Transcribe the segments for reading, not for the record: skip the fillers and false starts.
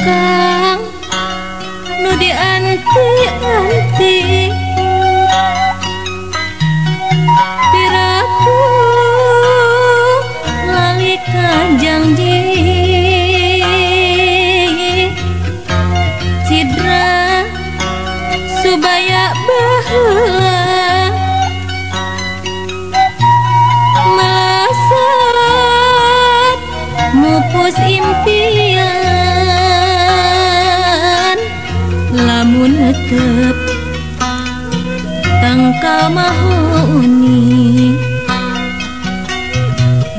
Kang nu dianti-anti piraku lali ka janji cidra subaya baheula melesat mupus impian lamun netep tangkal mahoni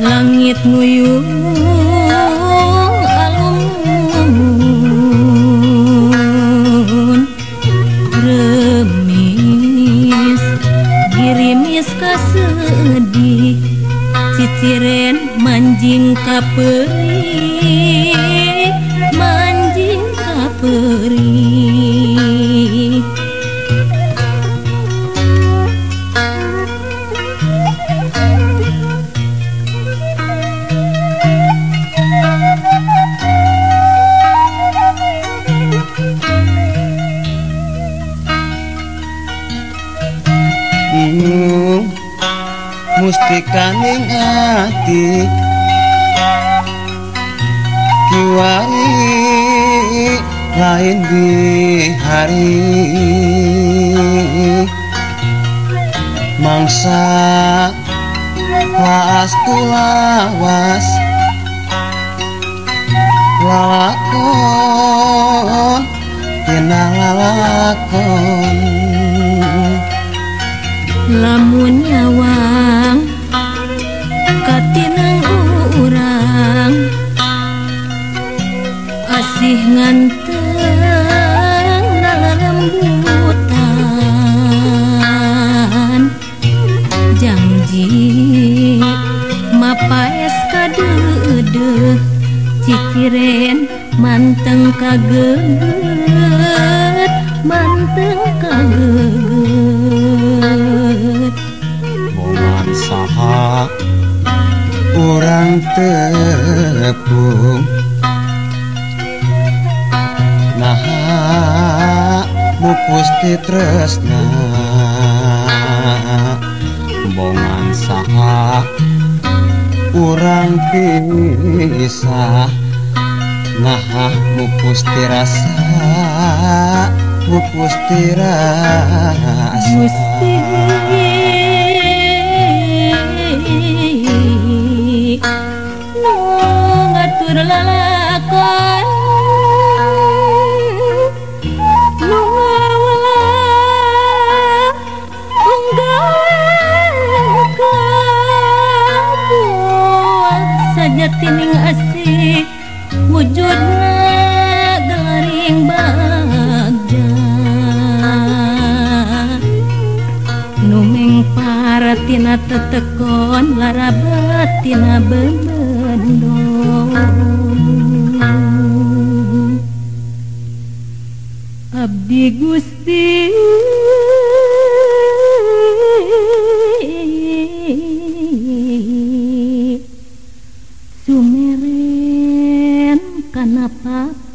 langit nguyung alun remis girimis kasedih ciciren manjing ka peurih manjing ka peurih. Mustikaning ati kiwari lain di hari mangsa laas kulawas lalakon tina lalakon lamun nyawang katineng urang asih nganteng nalalembutan janji mapaes kadeudeuh ciciren manteng kageget manteng kageget. Bongan saha urang tepung naha mupus ti tresna bongan saha urang pisah naha mupus ti rasa mupus ti rasa. Gusti nu ngatur lalakon nu ngawala unggal kabuat sajatining asih wujudna gelaring bagja nu mengpar tina tetekon larabat tina bebendo. Abdi Gusti sumeren kana papaten.